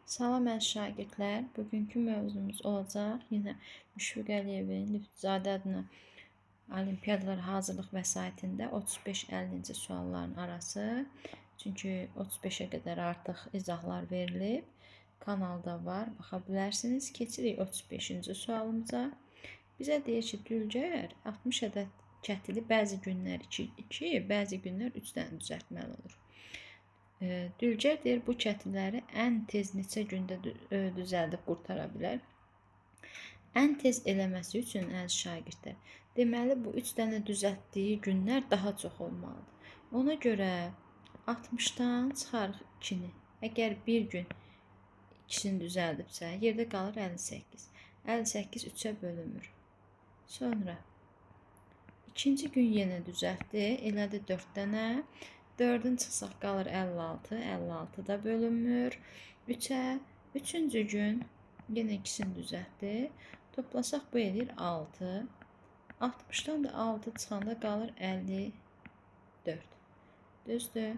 Salam əziz şagirdlər. Bugünkü mövzumuz olacaq yenə Müşfiq Əliyevin Lütfüzadə adına olimpiyadalar hazırlıq vəsaitində 35-50-ci sualların arası. Çünki 35-ə qədər artıq izahlar verilib. Kanalda var, baxa bilərsiniz. Keçirik 35-ci sualımıza. Bizə deyir ki, Dülgər 60 ədəd kətili bəzi günlər 2, 2, bəzi günlər 3 dənə düzəltməli olur. Dülgər deyir, bu kətilləri ən tez neçə gündə düzəldib qurtara bilər? Ən tez eləməsi üçün, əziz şagirdlər, deməli, bu 3 dənə düzəltdiyi günlər daha çox olmalıdır. Ona görə 60-dan çıxarıq 2-ni. Əgər bir gün ikisini düzəldibsə, yerdə qalır 58. 58 3-ə bölünmür. Sonra ikinci gün yenə düzəltdi, elədi 4 dənə. 4-ün çıxsaq qalır 56, 56 da bölünmür 3-ə. Üçüncü gün yenə ikisini düzəltdi. Toplasaq bu eləyir 6. 60-dan da 6 çıxanda qalır 54. Düzdür?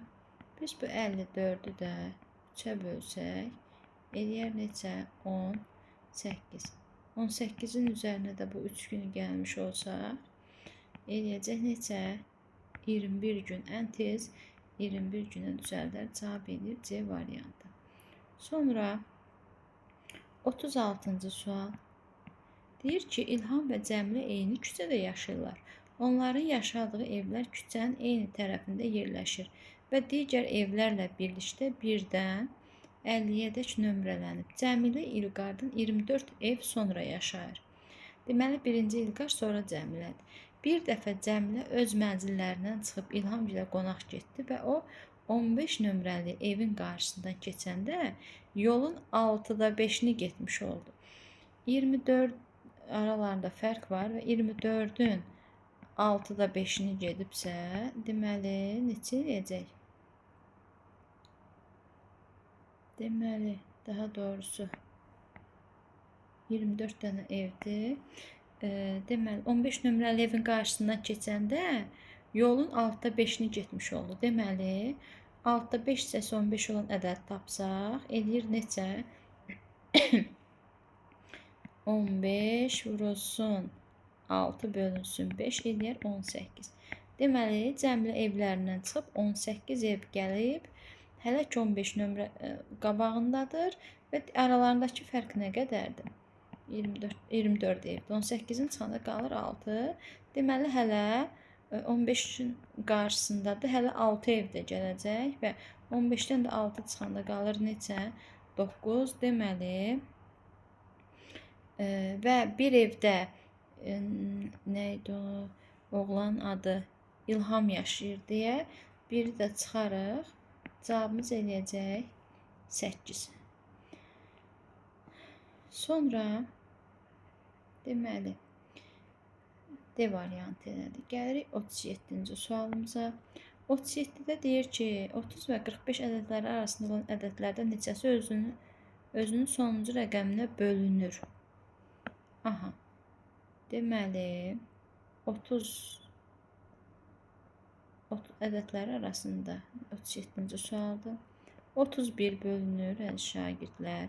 Biz bu 54-ü də 3-ə bölsək, eləyər neçə? 18. 18-in üzərinə də bu 3 gün gəlmiş olsaq, eləyəcək neçə? 21 gün. Ən tez 21 günə düzəldər. Cavab edir C variantı. Sonra 36-cı sual. Deyir ki, İlham və Cəmilə eyni küçədə yaşayırlar. Onların yaşadığı evlər küçənin eyni tərəfində yerləşir və digər evlərlə birlikdə 1-dən 50-yədək nömrələnib. Cəmilə İlqardan 24 ev sonra yaşayır. Deməli, birinci İlqar, sonra Cəmilədir. Bir dəfə Cəmilə öz mənzillərindən çıxıb İlhamgilə qonaq getdi və o 15 nömrəli evin qarşısından keçəndə yolun 6-da 5-ni getmiş oldu. 24 aralarında fərq var və 24-ün 6-da 5-ni gedibsə, deməli, neçə eləyəcək? Deməli, daha doğrusu 24 dənə evdir. Deməli, 15 nömrəli evin qarşısından keçəndə yolun 6-da 5-ni getmiş oldu. Deməli, 6-da 5 hissəsi 15 olan ədəd tapsaq, eləyir neçə? 15 vurulsun 6 bölünsün 5 eləyər 18. Deməli, Cəmilə evlərindən çıxıb 18 ev gəlib, hələ ki 15 nömrə qabağındadır və aralarındakı fərq nə qədərdir? 24 evdir. 18-in çıxanda qalır 6. Deməli, hələ 15-in qarşısındadır. Hələ 6 ev də gələcək və 15-dən də 6 çıxanda qalır neçə? 9. Deməli, və bir evdə nə idi o oğlan adı? İlham yaşayır deyə biri də çıxarıq. Cavabımız eləyəcək 8. Sonra deməli, D variantı elədik. Gəlirik 37-ci sualımıza. 37-də deyir ki, 30 və 45 ədədləri arasında olan ədədlərdən neçəsi özünün sonuncu rəqəminə bölünür? Aha. Deməli, 30 ədədləri arasında 37-ci sualdır. 31 bölünür, əziz şagirdlər.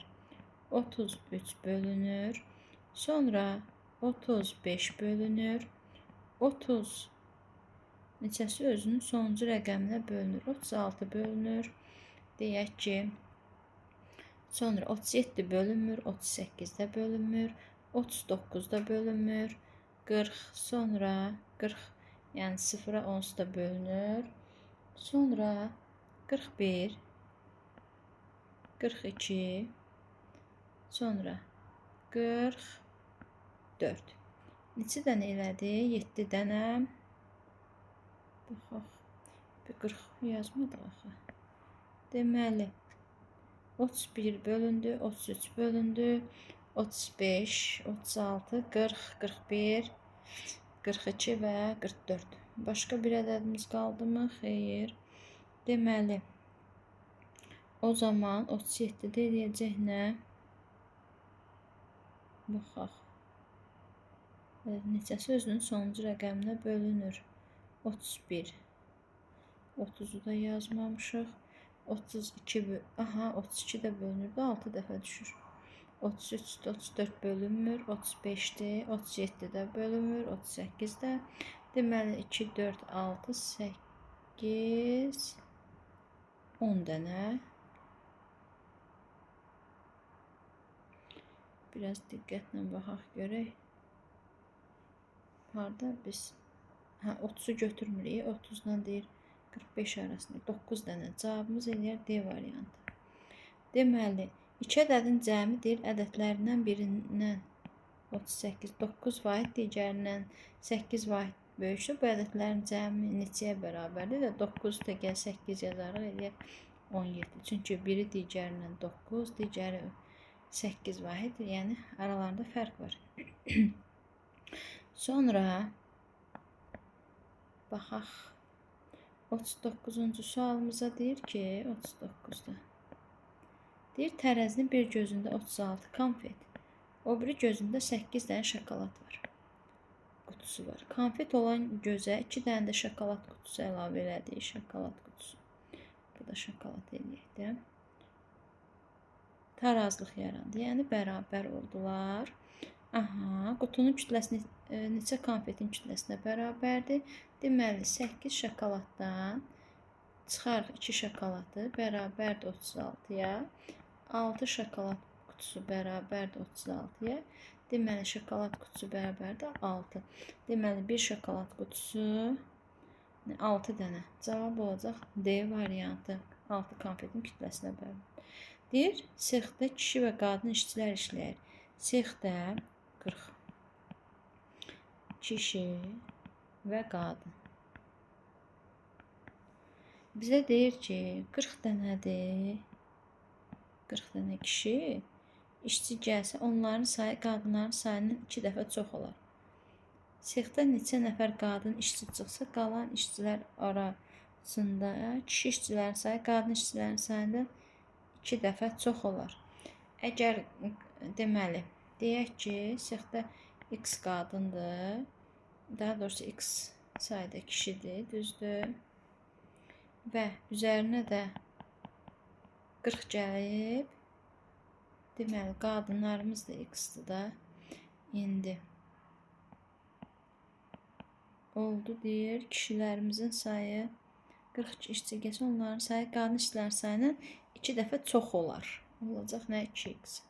33 bölünür. Sonra 35 bölünür. 30 neçəsi özünün sonuncu rəqəminə bölünür? 36 bölünür. Deyək ki, sonra 37 bölünmür, 38-də bölünmür, 39-da bölünmür, 40, sonra 40, yəni 0-a onsuz da bölünür. Sonra 41, 42, sonra 44. Neçə dənə elədi? 7 dənə. Baxaq. Bir 40 yazmadıq axı. Deməli, 31 bölündü, 33 bölündü, 35, 36, 40, 41, 42 və 44. Başqa bir ədədimiz qaldı mı? Xeyr. Deməli, o zaman 37-də eləyəcək nə? Baxaq. Neçəsi özünün sonuncu rəqəminə bölünür? 31. 30-u da yazmamışıq. 32, aha, 32 də bölünür də 6 dəfə düşür. 33, 34 bölünmür, 35-dir, 37 də bölünmür, 38 də. Deməli 2, 4, 6, 8, 10 dənə. Biraz diqqətlə baxaq görək. Harda biz 30-u götürmürük, 30-dan deyir 45 arasında 9 dənə. Cavabımız eləyər D variantı. Deməli, 2 ədədin cəmi deyir ədədlərindən birindən 38, 9 vahid, digərindən 8 vahid böyükdür. Bu ədədlərin cəmi neçəyə bərabərdir? 9 gəl 8 yazarıq, eləyər 17. Çünki biri digərindən 9, digəri 8 vahiddir. Yəni aralarında fərq var. Sonra baxaq 39-cu sualımıza deyir ki, 39-da deyir tərəzinin bir gözündə 36 konfet, o biri gözündə 8 dənə şokolad var. Qutusu var. Konfet olan gözə 2 dənə də şokolad qutusu əlavə elədik. Şokolad qutusu. Bu da şokolad eləyək də. Tarazlıq yarandı. Yəni bərabər oldular. Aha, qutunun kütləsini neçə konfetin kütləsinə bərabərdir? Deməli 8 şokoladdan çıxarıq 2 şokoladı bərabərdir 36-ya. 6 şokolad qutusu bərabərdir 36-ya. Deməli şokolad qutusu bərabərdir 6. Deməli bir şokolad qutusu 6 dənə. Cavab olacaq D variantı. 6 konfetin kütləsinə bərabər. Deyir, sexdə kişi və qadın işçilər işləyir. Sexdə 40 kişi və qadın. Bizə deyir ki, 40 dənədir. 40 dənə kişi işçi gəlsə, onların sayı qadınların sayından 2 dəfə çox olar. Sexdə neçə nəfər qadın işçi çıxsa, qalan işçilər arasında kişi işçilərin sayı qadın işçilərin sayından 2 dəfə çox olar. Əgər deməli, deyək ki, sexdə x qadındır, daha doğrusu x sayda kişidir, düzdür? Və üzərinə də 40 gəlib. Deməli, qadınlarımız da x-dir da. İndi oldu deyir, kişilərimizin sayı 40 işçi gəlsə, onların sayı qadın işçilərin sayından 2 dəfə çox olar. Olacaq nə? 2x.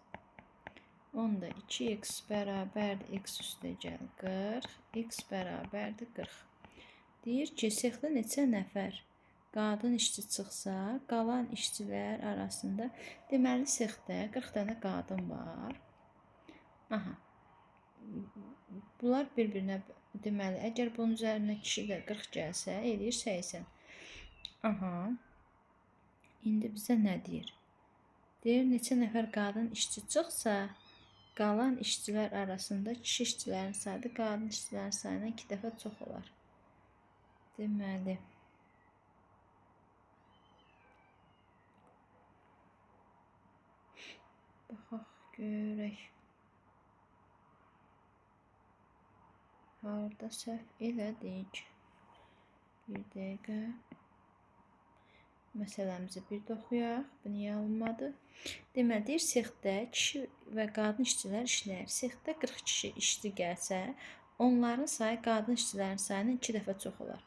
Onda 2x bərabərdir x üstə gəl 40, x bərabərdir 40. Deyir ki, sexdə neçə nəfər qadın işçi çıxsa, qalan işçilər arasında, deməli sexdə 40 dənə qadın var. Aha. Bunlar bir-birinə, deməli, əgər bunun üzərinə kişi də 40 gəlsə, eləyir 80. Aha. İndi bizə nə deyir? Deyir, neçə nəfər qadın işçi çıxsa, qalan işçilər arasında kişi işçilərin sayı qadın işçilərin sayından 2 dəfə çox olar. Deməli, baxaq görək. Harda səhv elədik? Bir dəqiqə. Məsələmizi bir də oxuyaq. Bu niyə alınmadı? Deməli, deyir, sexdə kişi və qadın işçilər işləyir. Sexdə 40 kişi işçi gəlsə, onların sayı qadın işçilərin sayından 2 dəfə çox olar.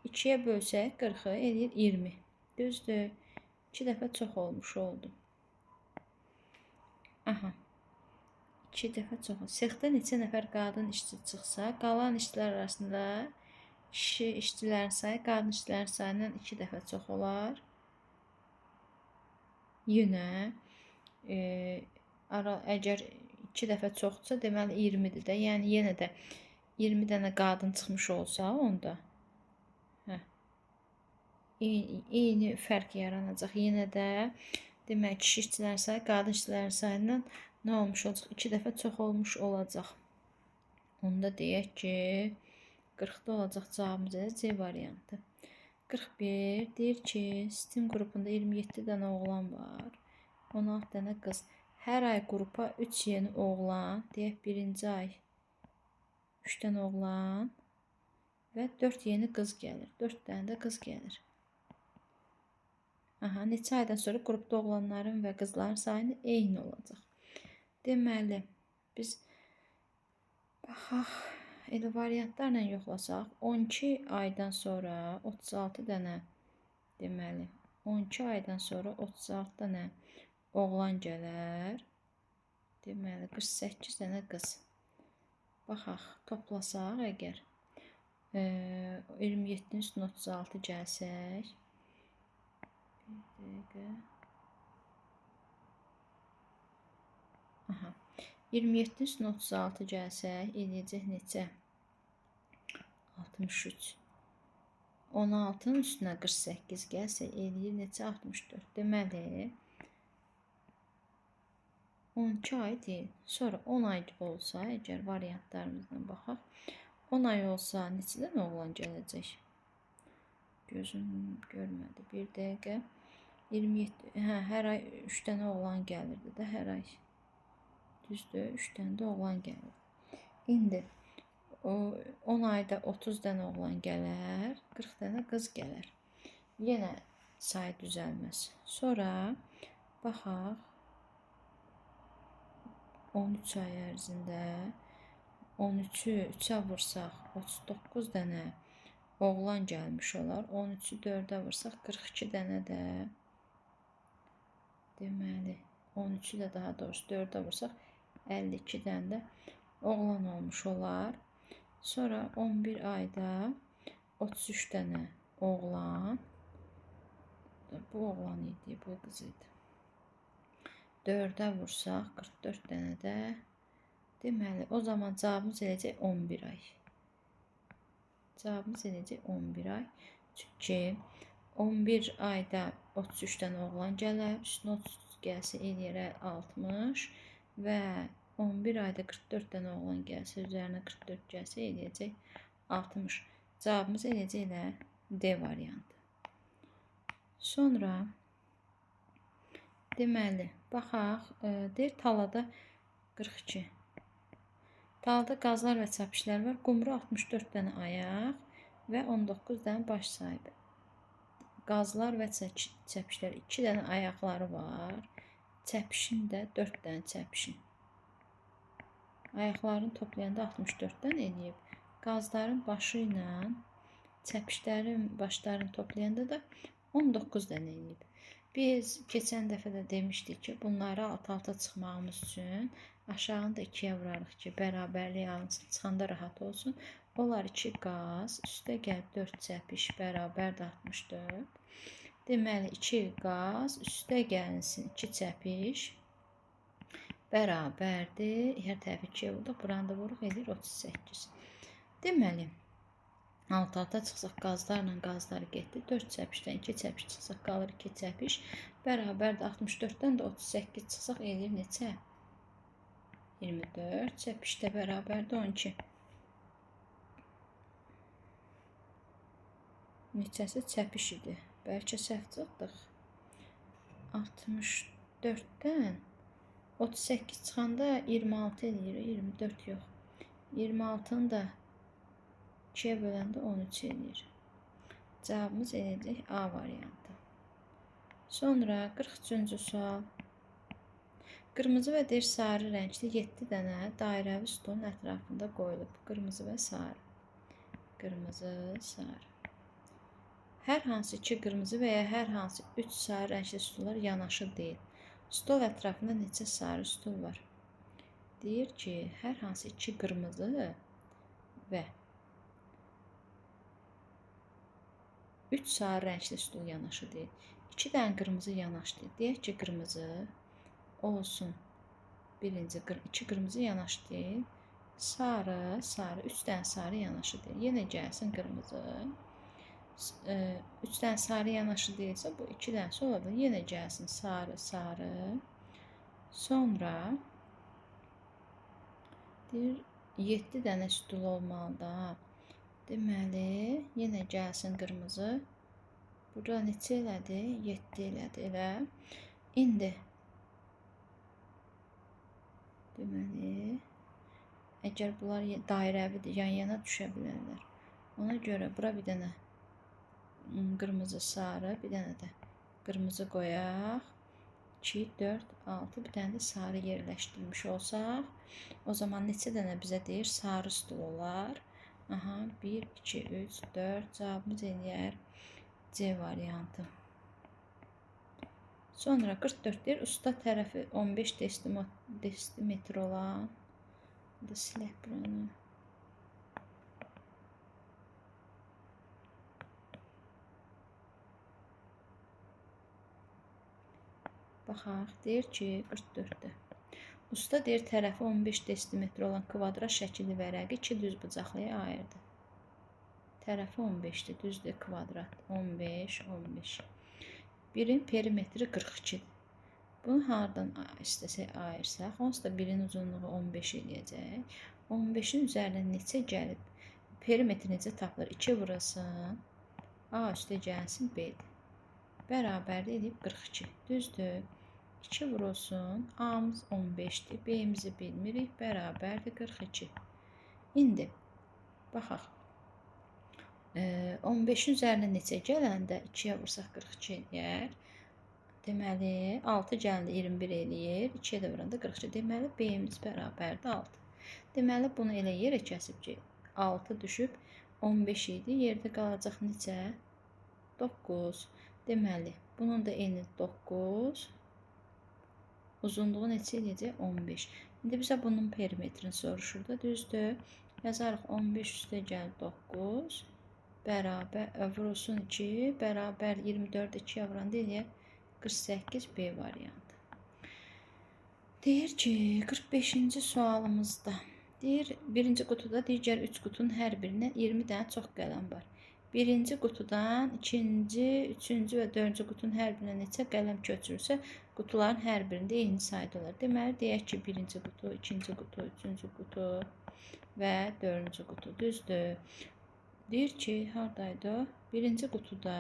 2-yə bölsək 40-ı eləyir 20. Düzdür. 2 dəfə çox olmuş oldu. Aha. 2 dəfə çox. Sexdə neçə nəfər qadın işçi çıxsa, qalan işçilər arasında kişi işçilərin sayı qadın işçilərin sayından 2 dəfə çox olar. Yenə əgər 2 dəfə çoxdursa, deməli 20-dir də. Yəni yenə də 20 dənə qadın çıxmış olsa onda eyni fərq yaranacaq. Yenə də demək kişi işçilərin sayı qadın işçilərin sayından nə olmuş olacaq? 2 dəfə çox olmuş olacaq. Onda deyək ki, 40-da olacaq cavabımız C variantı. 41 deyir ki, STEM qrupunda 27 dənə oğlan var, 16 dənə qız. Hər ay qrupa 3 yeni oğlan, deyək birinci ay 3 dənə oğlan və 4 yeni qız gəlir. 4 dənə də qız gəlir. Aha, neçə aydan sonra qrupda oğlanların və qızların sayı eyni olacaq. Deməli, biz baxaq, elə variantlarla yoxlasaq, 12 aydan sonra 36 dənə, deməli, 12 aydan sonra 36 dənə oğlan gələr. Deməli, 48 dənə qız. Baxaq, toplasaq əgər 27-nin üstünə 36 gəlsək, bir dəqiqə. Aha. 27-nin üstünə 36 gəlsək, eləyəcək neçə? 63. 16-nın üstünə 48 gəlsək, eləyir neçə? 64. Deməli, 12 ay deyil. Sonra 10 ay olsa, əgər variantlarımızdan baxaq, 10 ay olsa neçə dənə oğlan gələcək? Gözüm görmədi. Bir dəqiqə. 27, hə, hər ay 3 dənə oğlan gəlirdi də, hər ay. Düzdür, 3 dənə də oğlan gəlirdi. İndi o 10 ayda 30 dənə oğlan gələr, 40 dənə qız gələr. Yenə say düzəlməz. Sonra baxaq 13 ay ərzində 13-ü 3-ə vursaq 39 dənə oğlan gəlmiş olar. 13-ü 4-ə vursaq 42 dənə də, deməli 13-ü də daha doğrusu 4-ə vursaq 52 dənə də oğlan olmuş olar. Sonra 11 ayda 33 dənə oğlan, bu oğlan idi, bu qız idi. 4-ə vursaq 44 dənə də, deməli o zaman cavabımız eləyəcək 11 ay. Cavabımız eləyəcək 11 ay. Çünki 11 ayda 33 dənə oğlan gələr, üstünə 30 gəlsə eləyər 60 və 11 ayda 44 dənə oğlan gəlsə, üzərinə 44 gəlsə eləyəcək 60. Cavabımız eləyəcək elə D variantı. Sonra deməli, baxaq, deyir talada 42. Talada qazlar və çəpişlər var. Qumru 64 dənə ayaq və 19 dənə baş sahibi. Qazlar və çəpişlər 2 dənə ayaqları var. Çəpişin də 4 dənə çəpişin. Ayaqlarını toplayanda 64 dənə eləyib. Qazların başı ilə çəpişlərin başlarını toplayanda da 19 dənə eləyib. Biz keçən dəfə də demişdik ki, bunları alt-alta çıxmağımız üçün aşağını da 2-yə vurarıq ki, bərabərlik alınsın, çıxanda rahat olsun. Onlar 2 qaz, üstə gəlib 4 çəpiş bərabərdir 64. Deməli, 2 qaz, üstə gəlinsin 2 çəpiş bərabərdir. Hər tərəfi 2-yə vurduq, buranı da vuruq, edir 38. Deməli, alt-alta çıxsaq qazlarla qazları getdi. 4 çəpişdən 2 çəpiş çıxsaq qalır 2 çəpiş. Bərabərdir 64-dən də 38 çıxsaq eləyir neçə? 24. Çəpiş də bərabərdir 12. Neçəsi çəpiş idi? Bəlkə səhv çıxdıq. 64-dən 38 çıxanda 26 eləyir. 24 yox. 26-nı da 2-yə böləndə 13 eləyir. Cavabımız eləyəcək A variantı. Sonra 43-cü sual. Qırmızı və deyir sarı rəngli 7 dənə dairəvi stolun ətrafında qoyulub. Qırmızı və sarı. Qırmızı, sarı. Hər hansı 2 qırmızı və ya hər hansı 3 sarı rəngli stollar yanaşı deyil. Stol ətrafında neçə sarı stol var? Deyir ki, hər hansı 2 qırmızı və 3 sarı rəngli stol yanaşı deyil. 2 dənə qırmızı yanaşı deyil. Deyək ki, qırmızı olsun. Birinci, 2 qırmızı yanaşı deyil. Sarı, sarı, 3 dənə sarı yanaşı deyil. Yenə gəlsin qırmızı. 3 dənə sarı yanaşı deyilsə, bu 2 dənəsi ola bilər. Yenə gəlsin sarı, sarı. Sonra deyir, 7 dənə stol olmalıdır. Deməli, yenə gəlsin qırmızı. Burada neçə elədi? 7 elədi, elə. İndi deməli, əgər bunlar dairəvidir, yan-yana düşə bilərlər. Ona görə bura bir dənə qırmızı, sarı, bir dənə də Qırmızı qoyaq. 2, 4, 6. Bir dənə də sarı yerləşdirmiş olsaq, o zaman neçə dənə bizə deyir? Sarı stul olar. Aha, 1, 2, 3, 4. Cavabımız eləyər C variantı. Sonra 44 deyir, usta tərəfi 15 desimetr olan. Da silək buranı. Baxaq, deyir ki, 44-də. Usta deyir, tərəfi 15 desimetr olan kvadrat şəkilli vərəqi 2 düz bucaqlıya ayırdı. Tərəfi 15-dir, düzdür, kvadrat. 15, 15. Birin perimetri 42-dir. Bunu hardan istəsək ayırsaq, onsuz da birin uzunluğu 15 eləyəcək. 15-in üzərinə neçə gəlib? Perimetri necə tapılır? 2 vurasın, A üstə gəlsin B-dir. Bərabərlik edib 42. Düzdür. 2 vurulsun, A-mız 15-dir, B-mizi bilmirik, bərabərdir 42. İndi, baxaq. 15-in üzərinə neçə gələndə 2-yə vursaq 42 eləyər. Deməli, 6 gələndə 21 eləyir, 2-yə də vuranda 42. Deməli, B-miz bərabərdir 6. Deməli, bunu elə yerə kəsib ki, 6 düşüb 15 idi. Yerdə qalacaq neçə? 9. Deməli, bunun da eni 9. Uzunluğu neçə eləyəcək? 15. İndi bizə bunun perimetrini soruşur da, düzdür. Yazarıq 15 üstə gəl 9. Bərabər, vurulsun 2, bərabər 24 2-yə vuranda eləyər 48 B variantı. Deyir ki, 45-ci sualımızda, deyir, birinci qutuda digər 3 qutunun hər birindən 20 dənə çox qələm var. Birinci qutudan ikinci, üçüncü və dördüncü qutunun hər birinə neçə qələm köçürsə, qutuların hər birində eyni sayda olar. Deməli, deyək ki, birinci qutu, ikinci qutu, üçüncü qutu və dördüncü qutu. Düzdür. Deyir ki, haradaydı o? Birinci qutuda,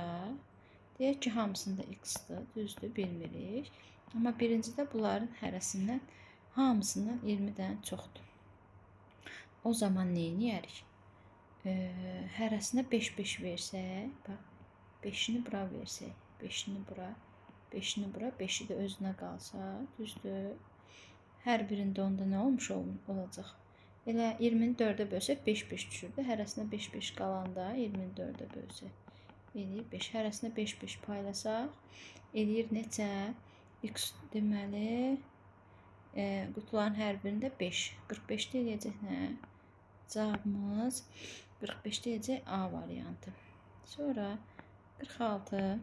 deyək ki, hamısında x-dir. Düzdür, bilmirik. Amma birincidə bunların hərəsindən, hamısından 20 dənə çoxdur. O zaman nə eləyərik? Hərəsinə 5-5 versək, bax, 5-ini bura versək, 5-ini bura, 5-ini bura, 5-i də özünə qalsa, düzdür. Hər birində onda nə olmuş olacaq? Elə 20-ni 4-ə bölsək, 5-5 düşürdü. Hərəsinə 5-5 qalanda 20-ni 4-ə bölsək, eləyir 5. Hərəsinə 5-5 paylasaq, eləyir neçə? X deməli, qutuların hər birində 5. 45-də eləyəcək nə? Cavabımız 45-də eləyəcək A variantı. Sonra 46.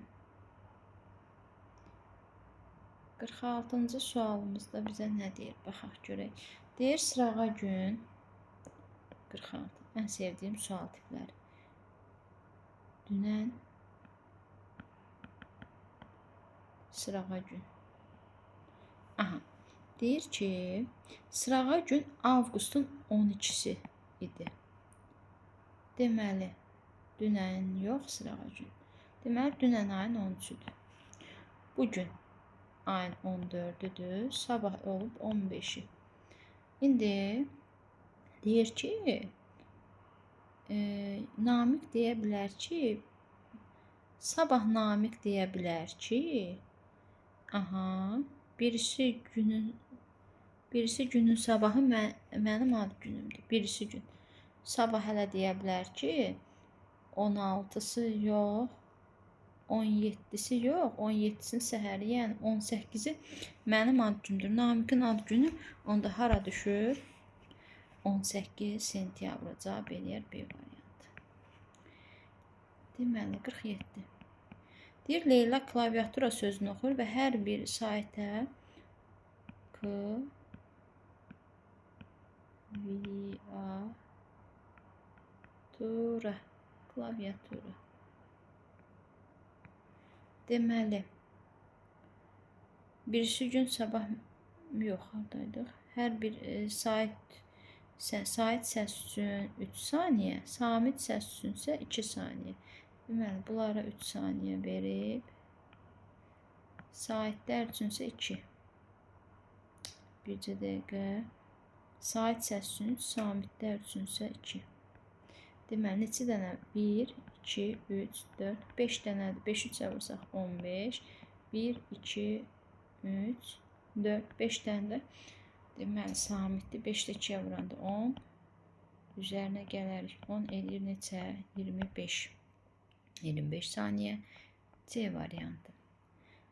46-cı sualımızda bizə nə deyir? Baxaq görək. Deyir, sırağa gün 46. Ən sevdiyim sual tipləri. Dünən sırağa gün. Aha. Deyir ki, sırağa gün avqustun 12-si idi. Deməli, dünən yox, sırağa gün. Deməli, dünən ayın 13-üdür. Bugün ayın 14-üdür. Sabah olub 15-i. İndi deyir ki, Namiq deyə bilər ki, sabah Namiq deyə bilər ki, aha, birisi günün sabahı mənim ad günümdür. Birisi gün. Sabah hələ deyə bilər ki, 16-sı yox, 17-si yox, 17-sinin səhəri, yəni 18-i mənim ad günümdür. Namiqin ad günü onda hara düşür? 18 sentyabra cavab eləyər B variantı. Deməli, 47. Deyir, Leyla klaviatura sözünü oxuyur və hər bir saytə K, V, A, tura, klaviatura. Deməli, birisi gün sabah yox, haradaydıq? Hər bir sait səs üçün 3 saniyə, samit səs üçün isə 2 saniyə. Deməli, bunlara 3 saniyə verib, saitlər üçün isə 2. Bircə dəqiqə. Sait səs üçün 3, samitlər üçün isə 2. Deməli, neçə dənə? 1, 2, 3, 4, 5 dənədir. 5 3-ə vursaq 15, 1, 2, 3, 4, 5 dənə də deməli samitdir. 5 də 2-yə vuranda 10. Üzərinə gələrik. 10 eləyir neçə? 25. 25 saniyə. C variantı.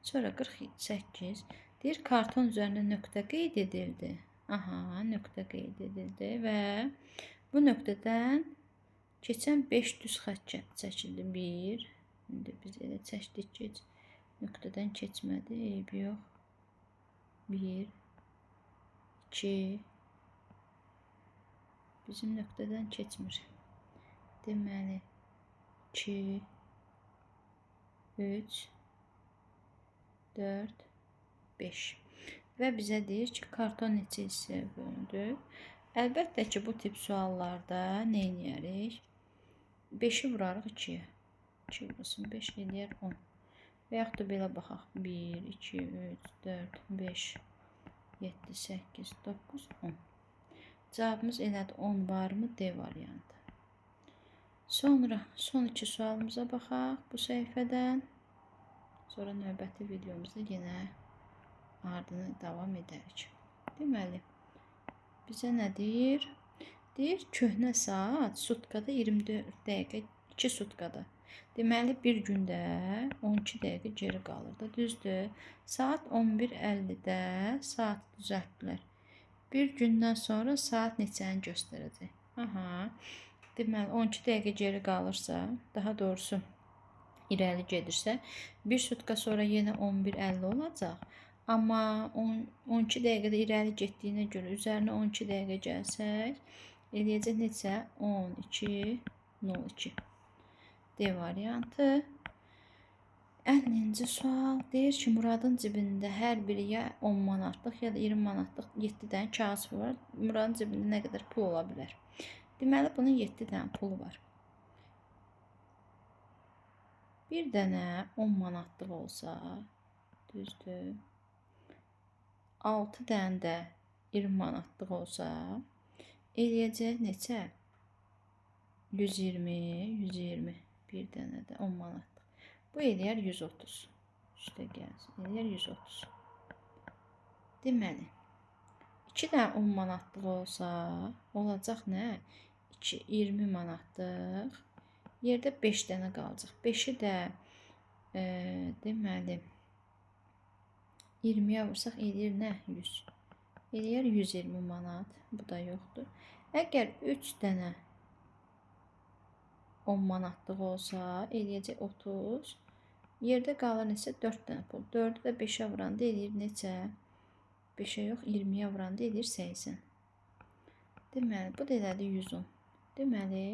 Sonra 48. Deyir, karton üzərində nöqtə qeyd edildi. Aha, nöqtə qeyd edildi və bu nöqtədən keçən 5 düz xətt çəkildi. 1. İndi biz elə çəkdik ki, heç nöqtədən keçmədi. Eybi yox. 1, 2. Bizim nöqtədən keçmir. Deməli, 2, 3, 4, 5. Və bizə deyir ki, karton neçə hissəyə bölündü? Əlbəttə ki, bu tip suallarda nə eləyərik? 5-i vurarıq 2-yə. 2 vurulsun 5 eləyər 10. Və yaxud da belə baxaq. 1, 2, 3, 4, 5, 7, 8, 9, 10. Cavabımız elədir. 10 varmı? D variantı. Sonra son iki sualımıza baxaq bu səhifədən. Sonra növbəti videomuzda yenə ardını davam edərik. Deməli, bizə nə deyir? Deyir, köhnə saat sutkada 24 dəqiqə, 2 sutkada. Deməli, bir gündə 12 dəqiqə geri qalır da, düzdür? Saat 11:50-də saatı düzəltdilər. Bir gündən sonra saat neçəni göstərəcək? Aha. Deməli, 12 dəqiqə geri qalırsa, daha doğrusu irəli gedirsə, bir sutka sonra yenə 11:50 olacaq. Amma 12 dəqiqədə irəli getdiyinə görə üzərinə 12 dəqiqə gəlsək, eləyəcək neçə? 12:02. D variantı. 50-ci sual deyir ki, Muradın cibində hər biri ya 10 manatlıq ya da 20 manatlıq 7 dənə kağız var. Muradın cibində nə qədər pul ola bilər? Deməli, bunun 7 dənə pulu var. Bir dənə 10 manatlıq olsa, düzdür. 6 dənə də 20 manatlıq olsa, eləyəcək neçə? 120, 120. Bir dənə də 10 manatlıq. Bu eləyər 130. Üstə gəlsin. Eləyər 130. Deməli, 2 dənə 10 manatlıq olsa, olacaq nə? 2, 20 manatlıq. Yerdə 5 dənə qalacaq. 5-i də deməli 20-yə vursaq eləyir nə? 100. Eləyər 120 manat. Bu da yoxdur. Əgər 3 dənə 10 manatlıq olsa, eləyəcək 30. Yerdə qalır neçə? 4 dənə pul. 4-ü də 5-ə vuranda eləyir neçə? 5-ə yox, 20-yə vuranda eləyir 80. Deməli, bu da elədi 110. Deməli,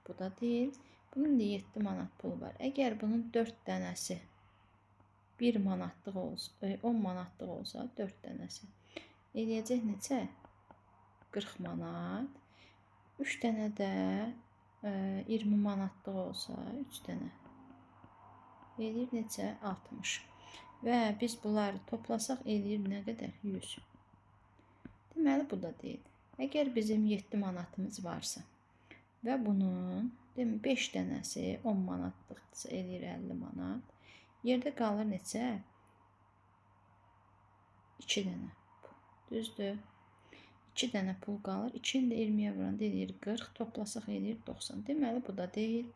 bu da deyil. Bunun da 7 manat pulu var. Əgər bunun 4 dənəsi 1 manatlıq olsa, 10 manatlıq olsa, 4 dənəsi eləyəcək neçə? 40 manat. 3 dənə də 20 manatlıq olsa, 3 dənə eləyir neçə? 60. Və biz bunları toplasaq eləyir nə qədər? 100. Deməli, bu da deyil. Əgər bizim 7 manatımız varsa və bunun 5 dənəsi 10 manatlıqdırsa eləyir 50 manat. Yerdə qalır neçə? 2 dənə. Düzdür? 2 dənə pul qalır. 2-ni də 20-yə vuranda eləyir 40. Toplasaq eləyir 90. Deməli, bu da deyil.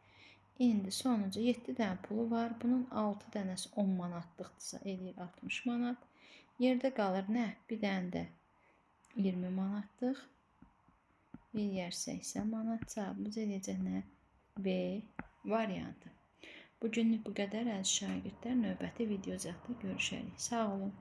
İndi sonuncu 7 dənə pulu var. Bunun 6 dənəsi 10 manatlıqdırsa eləyir 60 manat. Yerdə qalır nə? Bir dənə də 20 manatlıq. Eləyər 80 manat. Cavabımız eləyəcək nə? B variantı. Bugünlük bu qədər əziz şagirdlər. Növbəti videocaqda görüşərik. Sağ olun.